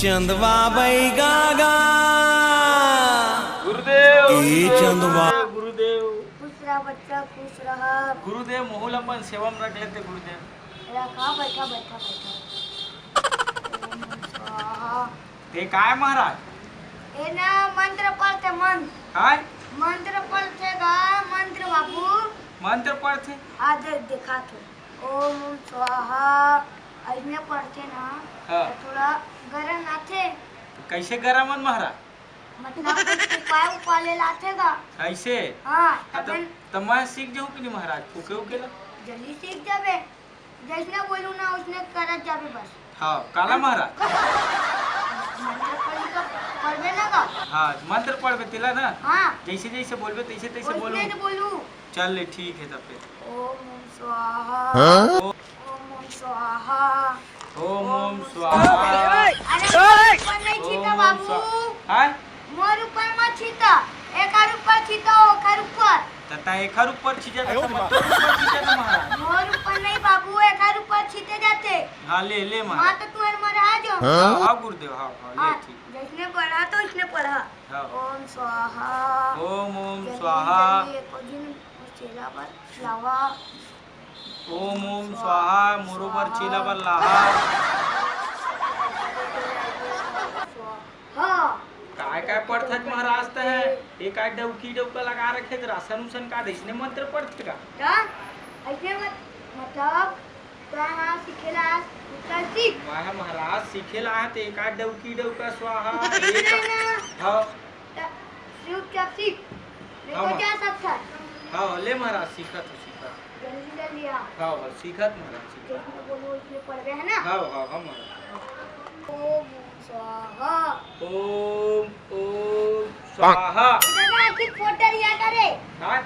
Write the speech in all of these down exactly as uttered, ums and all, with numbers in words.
चंदवा बैगा गा। गुरुदेव, ए गुरुदेव, चंदवा। गुरुदेव। खुश रहा बच्चा, खुश रहा। गुरुदेव, मोहू ल अपन सेवा म रख लेते गुरुदेव। रखा, बैठा, बैठा, बैठा। ओम स्वाहा। ते काय महाराज? ए ना मंत्र पढ़थे, मंत्र। काय? मंत्र पढ़थे गा, मंत्र बाबू। मंत्र पढ़थे? आ दे, देखा थे। ओम, ओम स्वाहा, अइसने पढ़थे ना, हाँ। त थोड़ा गरम आथे। कइसे गरम आथे महाराज? मतलब, कुछ उपाय, उपाय ले लाथे गा। कइसे? हाँ, हाँ, त, तबे त मैं सीख जाहूँ कि नहीं महाराज, फूके उके ला? जल्दी सीख जाबे, जइसने बोलूँ ना, ओइसने करत जाबे बस। हाँ, काला महाराज? मंत्र पढ़ी तो पढ़बे ना गा? हाँ, मंत्र पढ़बे तेला ना? हाँ। जइसे जइसे बोलबे, तइसे तइसे ओइसने बोलूँ। तो बोलूँ। चल ले, ठीक हे तब फिर। ओम ओम स्वाहा। हाँ? ओ- ओम ओम स्वाहा। ओम ओम ओम स्वाहा। स्वाहा। अरे, मोर ऊपर नहीं छीटा ओम ओम बाबू। स्वा-, हाँ? मोर ऊपर मत छीटा। एकर ऊपर छीटा, ओकर ऊपर। त तैं एकर ऊपर छीटा, त तैं मोर ऊपर छीटा ना महाराज। मोर ऊपर नहीं बाबू, एकर ऊपर छीटे जाथे। हाँ, ले, ले महाराज। हाँ, त तैं मरहा जो। हाँ, हाँ गुरुदेव, हाँ, हाँ, ले, हाँ, ठीक। जइसने पढ़ा, त ओइसने पढ़ा। हाँ। ओम स्वाहा। ओम ओम जल्दी, स्वाहा। जल्दी एको झिन मोर चेला बर लावा। ओम ओम स्वाहा, मोरो बर चेला बर लाहा। स्वाहा। काय काय पढ़थस महाराज तैं? ए काय डौकी डौका लगा रखे, रासन उसन का अइसने मंत्र पढ़थे का? का? अइसने मत-, मतलब, तैं हा सीखे ला आस, चुपचाप सीख। वाह महाराज, सीखे ला आस, त एकाध डौकी डौका स्वाहा, सीख एक ले ना। हाँ। त चुपचाप सीख। नहीं हाँ, तो महाराज। जा सकता है। हाँ, ले महाराज, सीखत हो, सीखत। जल्दी, जल्दी आ। हाँ, हाँ, सीखत महाराज, सीखत। जैसे मैं बोलूँ, इसलिए पढ़ गए, है ना? हाँ, हाँ, हाँ, महाराज। ओम स्वाहा। ओम, ओम स्वाहा। इधर ना, आखिर फोड़ डरिया करे। हाँ,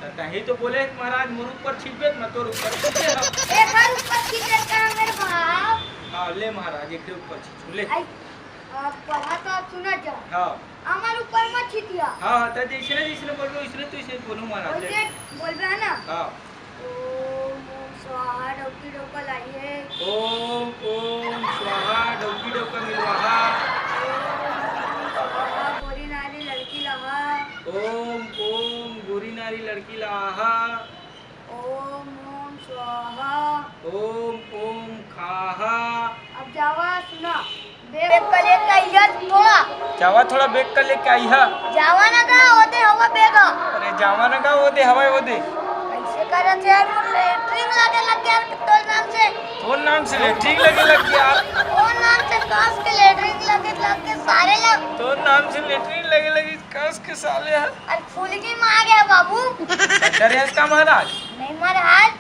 त तहीं तो बोले कि महाराज मोर ऊपर छिटबे, मैं तोर ऊपर छिटे हँव। एकर ऊपर छिटे का मेरे बाप? हाँ, ले महाराज, एकरे ऊपर छिटहूँ, ले। आई, आ, पढ़ा तो आप सुना जा। हाँ। हमार ऊपर मत छिटिया। हाँ, हाँ, त जइसने जइसने बोलबे, वइसने तो वइसने बोलहूँ महाराज, ले। वइसने बोलबे, है ना? हाँ। ओम, ओम स्वाहा, डौकी डौका लाही है। ओम, ओम स्वाहा, डौकी डौका मिलवाहा। ओम, ओम स्वाहा, गोरी नारी लड़की लाहा। ओम, ओम गोरी नारी लड़की लाहा। ओम, ओम स्वाहा। ओम, ओम खाहा। अब जावा, सुना। बेग का लेके आइहा थोड़ा। जावा थोड़ा बेग का लेके आइहा। जावा ना गा, ओदे हवा बेग। अरे जावा ना गा, ओदे हवा ओदे। कइसे करत हे यार, मोर लेटरिन लागे लग गे यार, तोर नाम से। तोर नाम से लेटरिन लागे लग गे यार। तोर नाम से कस के लेटरिन लागे लग गे सारे ला। तोर नाम से लेटरिन लागे लग गे कस के साले ह। अरे फुलगी म आ गे बाबू। डरे हस का महाराज? नहीं महाराज,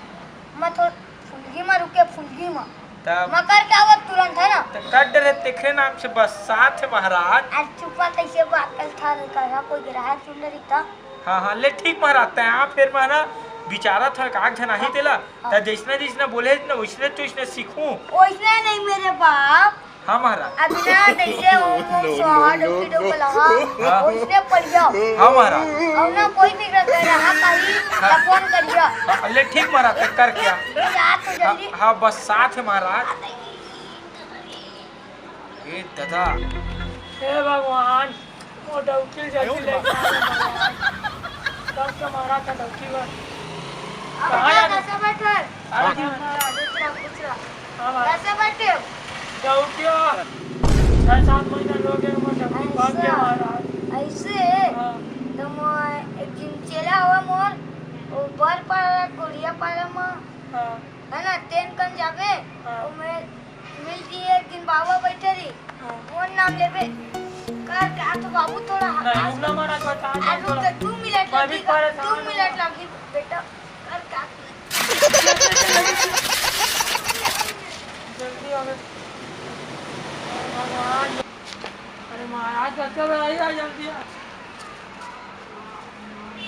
मैं थोड़ा फुलगी म रुके, फुलगी म। तब? मैं करके आवत तुरंत, है ना? त कर डरे, तेखरे नाम से बरसात हे महाराज। अरे चुपा, कइसे बात करत हस, कोई ग्राहक सुन ले रही त। हाँ, हाँ, ले ठीक महाराज, तैं आ फेर महाराज, बिचारा थोड़ा काग झन आही तेला, हाँ। त जइसने जइसने बोले हे ना, वइसने तो वइसने सीखहूँ। वइसने नहीं मेरे बाप। हाँ महाराज। अभी ना जइसे ओम ओम स्वाहा डौकी डौका लाहा, हाँ। वइसने पढ़िया। हाँ महाराज। अउ ना कोई भी ग्राहक आही, हाँ। त फोन करिया। हाँ, ले ठीक महाराज, तैं करके आ। जा तो जल्दी। हाँ, हाँ, बरसात हे महाराज। ए दादा। हे भगवान, ओ डौकी जल्दी लेके आ रे भगवान। कब से मारा था डौकी बर? अब कहाँ जा रहे? कैसे बैठे? अरे हाँ, महाराज, पूछ रहा, पूछ रहा। हाँ, महाराज। कैसे बैठे हो? डौकिया, छह सात महीना लोगे, मैं डौकी भाग गया, महाराज। ऐसे? हाँ। त मैं एक दिन चेला हुआ मोर, वो बर पारा, कोरिया पारा में, हाँ। है ना, तेन कन जाबे, हाँ। वो मैं मिल दिए एक दिन बाबा बैठे रही, हाँ। मोर नाम लेबे। कर का तो बाबू थोड़ा नहीं, आज रुक ना महाराज, बता दे आ, रुक थोड़ा। दे, दो मिनट मैं भी लगी, परेशान दो हूँ। मिनट लगी बेटा। कर का जल्दी आ। भगवान। अरे महाराज, कब कब आई, आ जल्दी आ।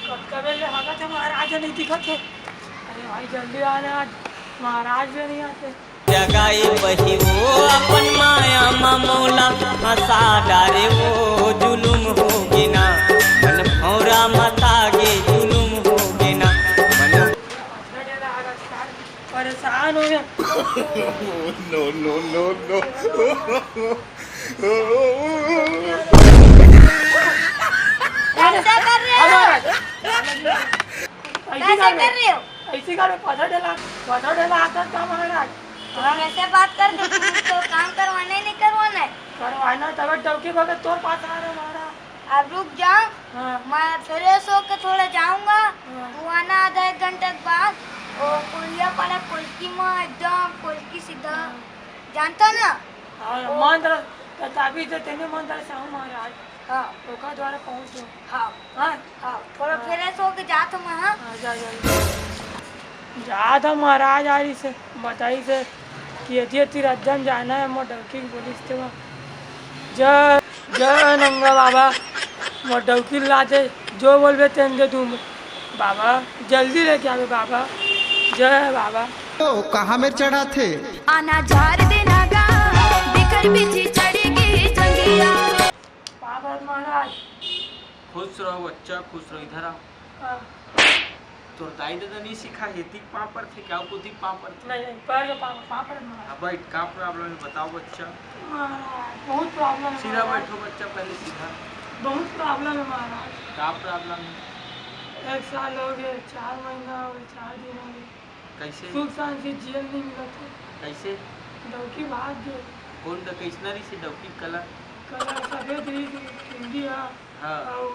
कब कब ले हालत है महाराज, नहीं दिखत है। अरे भाई, जल्दी आ ना, आज महाराज भी नहीं आते। जगाई बही वो अपन माया म मोला, हंसा डारे वो जुलुम होगे ना, मन भौंरा मता गे जुलुम होगे ना, मन परेशान हो गया। No, no, no, no। ऐसा कर रहे हो? ऐसी ऐसा कर रहे हो? ऐसी कर, पत्थर डला, पत्थर डला आता था महाराज। तो हाँ? कैसे बात करते? तुम तो काम करवाना है, नहीं करवाना है? करवाना, तब डौकी बगत तोर पास आ रहा महाराज। अब रुक जाओ, हाँ। मैं फ्रेश होके थोड़ा जाऊंगा। हाँ। तू आना आधा एक घंटे के बाद। वो कुलिया पड़ा कोलकी में, एकदम कोलकी सीधा। हाँ। जानता ना? हाँ, वो मंत्र, तो ताबीज दे तेने मंत्र से हम महाराज। हाँ। ओकर द्वारा पहुँच जाओ। हाँ। हाँ। हाँ, थोड़ा हाँ। फ्रेश होके जात हूँ मैं, हाँ? हाँ, जा, जा, जा। जात हूँ महाराज, आ रही से, बताई से कि यदि यदि राज्य में जाना है, मोर डौकी के बोलिस ते वहाँ। जय, जय नंगा बाबा, मोर डौकी ला दे, जो बोलबे तेन दे दूँ बाबा, जल्दी लेके आवे बाबा, जय बाबा। ओ, कहाँ में चढ़ा थे? आना झार देना गा, बिखर बिछी चढ़ी की जंगिया। बाबा महाराज। खुश रहो बच्चा, खुश रहो। इधर आओ। हाँ। तोर दाई ददा नहीं सिखा, हेती पाँव परथे, क्या कोती पाँव परथे? नहीं, नहीं, पैर के पाँव, पाँव पर महाराज। हाँ, बैठ, का problem है बताओ बच्चा। महाराज, बहुत problem है सीधा महाराज। बैठो बच्चा, पहले सीधा। बहुत problem है महाराज। का problem है? एक साल हो गए, चार महीना हो गए, चार दिन हो गए। कैसे? सुख शांति से जियल नहीं मिलत है। कैसे? डौकी भाग गए। कौन द-, कैसना रही से डौकी colour? Colour सफेद रही थी, चुंदी हा। हाँ। और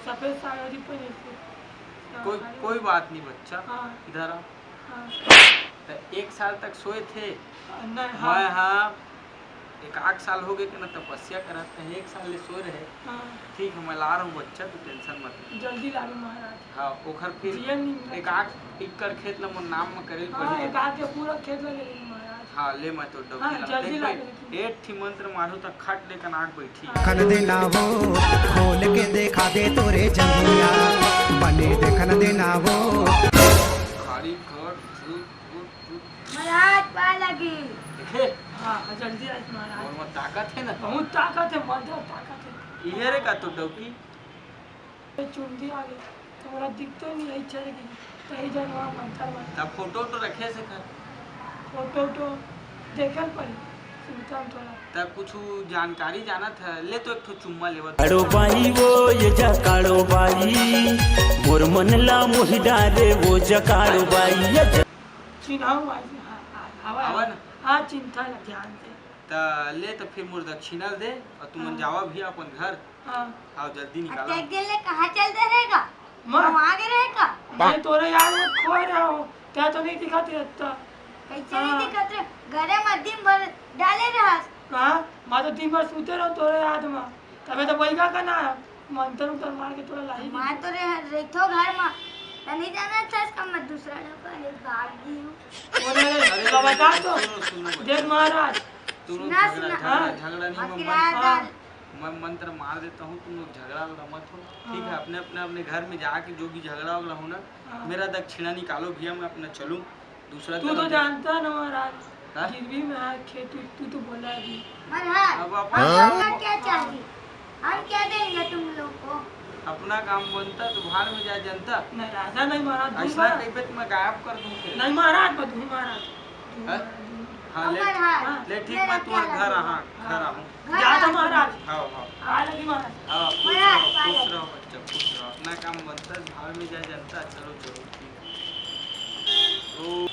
सफेद साड़ी पहनी थी। कोई, साड़ी। कोई बात नहीं बच्चा। हाँ। इधर आ। हाँ। त एक साल तक सोए थे। नहीं, हाँ। मैं हाँ, एक आध साल हो गए कि ना तपस्या करत हैं, एक साल ले सोए रहे। हाँ। ठीक है, मैं ला रहा हूँ बच्चा, तू tension मत ले। जल्दी ला लो महाराज। हाँ, ओखर फिर जियन नहीं मिला। एक आध एकड़ खेत ला मोर नाम में करे हाँ, पड़ी। एक आध के पूरा खेत ला ले लेंगे महाराज। हाँ, ले मैं तो डौकी हाँ, ला। जल्दी देख ला भाई, के लेके। एक ठी मंत्र मारू त खट ले कनाक बैठी। हाँ। खन देना वो, खोल के देखा दे तोरे जंगिया, बने देखन देना वो। खाली खट, झूठ, झूठ, झूठ। महाराज, पाए लगी। देखे? हाँ, हाँ, जल्दी आइस महाराज। और में ताकत है ना? बहुत ताकत है, मर्द ताकत है। इहे रे का तो डौकी? चुंदी आ गई, तो मोला दिखते नहीं, यही चल गई। तो यही जनवा मंतर मंतर। तब फोटो तो रखे से कर। फोटो तो देखल पड़ी, सुनता हम थोड़ा। तब कुछ जानकारी जानत है, ले तो एक ठो चुम्मा लेवत। काड़ो बाई वो ये जा काड़ो बाई, मोर मन ला मोहि डारे वो जा काड़ो बाई, ये जा। चिन्हाऊ आज, हाँ, हाँ, हवा, आवा ना। हाँ, चिंता लग ध्यान से। त ले त फिर मोर दक्षिणा दे अउ तुमन हाँ। जावा भी अपन घर। हाँ। आओ जल्दी अब निकालो। एक दिन ले कहाँ चल दे रहेगा? मैं? हम आगे रहेगा? मैं तोरे याद में खोए रहा हूँ, क्या तो नहीं दिखाते रहता। कैसे नहीं हाँ। दिखत रे? घरे में दिन भर डाले रहस। हाँ, मैं तो दिन भर सूते रहो तोरे याद में। तबे तो बैगा का ना है, मंतर उंतर मार के तोरा लाही मार दे। तो रे, रहिथो घर में। त नहीं जाना था इसका, मैं दूसरा ढाबा ले भाग गई हूँ। बोले रे, अरे, तो बता तो। सुनो, सुनो, देख महाराज। सुनो, सुना, झगड़ा, सुना। झगड़ा, हाँ। झगड़ा नहीं, मैं आखिर मंत्र, आया हाँ। मैं मंत्र मार देता हूँ, तुम लोग झगड़ा वगड़ा मत हो। ठीक है, हाँ। अपने, अपने, अपने घर में जाके जो भी झगड़ा वगड़ा हो ना, हाँ। मेरा दक्षिणा निकालो भैया, मैं अपना चलूँ। दूसरा तू तो तरफ जानता ना महाराज, हाँ? गिरवी में आके तू, तू तो बोला अभी। महाराज, अब अपन हम लोग का क्या चाहिए? हम क्या देंगे तुम लोग को? अपना काम बनता तो भाड़ में जाए जनता। नहीं, ऐसा नहीं महाराज, दूंगा। ऐसा कहीं पे मैं गायब कर दूं फिर। नहीं महाराज, मैं दूं महाराज। दूं हाँ? महाराज, दूं। हाँ, ले, महाराज, हाँ। ले ठीक, ले मैं रख तुम्हारे के घर आऊँ, हाँ। घर आऊँ। घर जा तो आऊँ। महाराज। हाँ, हाँ। आ लगी महाराज। हाँ, खुश महाराज, रहो, खुश पायल। रहो बच्चा, खुश रहो। अपना काम बनता है, भाड़ में जाए जनता। चलो, चलो, ठीक है। ओ,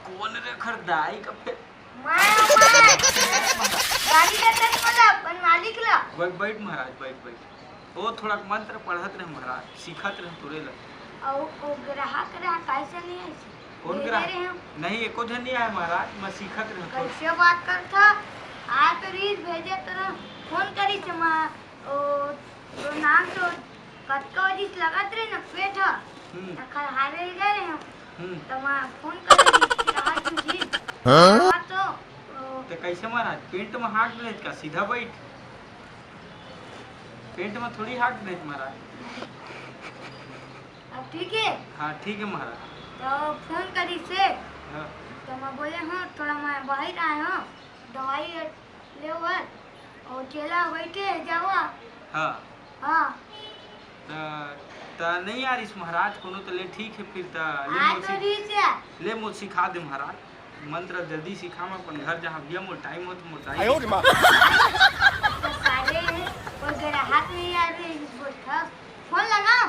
कौन रे खरदाई का फे- मैं, मैं। गाली देते नहीं मतलब, अपन मालिक ला। बैठ, बैठ महाराज, बैठ, बैठ। ओ, थोड़ा मंत्र पढ़त रहे महाराज, सीखत रहे तोरे ला। अउ ओ ग्राहक रहा, कैसे नहीं है? कौन दे ग्राहक? दे रहे हम। नहीं, एको झन नहीं आया महाराज, मैं सीखत रहे थोड़ा। कैसे बात करता? आ तो रीत भेजे तो ना, फोन करी से मैं, ओ, तो नाम तो कतका बजे से लगत रहे ना पेट ह, हम्म। त खरहारे गए रहे हम। हम्म। त मैं फोन करे रही, कहा तुझे? हाँ? कहा तो, ओ, तो कैसे महाराज, पेट में हाथ भेज का सीधा बैठ? पेट में थोड़ी हाथ भेज महाराज। अब ठीक है? हाँ, ठीक है महाराज। तो फोन करी से, हाँ। तो मैं बोले हूँ, थोड़ा मैं बाहर आए हूँ, दवाई ले बर, और चेला बैठे है जावा। हाँ। हाँ। त, त नहीं यार, इस महाराज कोनो त ले ठीक है फिर त, ले हाँ, मोर तो सीख-, ठीक है। ले मोर सिखा दे महाराज। मंत्र जल्दी सिखा, मैं अपन घर जाहूं भैया, मोर टाइम होत, मोर आयो टाइम। रे माँ। सारे वो ग्राहक नहीं आ रहे, बोलता फोन लगा।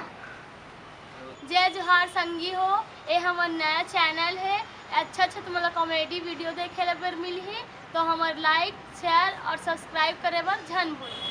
जय जोहार संगी हो, ए हमर नया चैनल हे। अच्छा अच्छा तुमन ला कॉमेडी वीडियो देखे ला बर मिलही, तो हमर लाइक, शेयर और सब्सक्राइब करे बर झन भूल।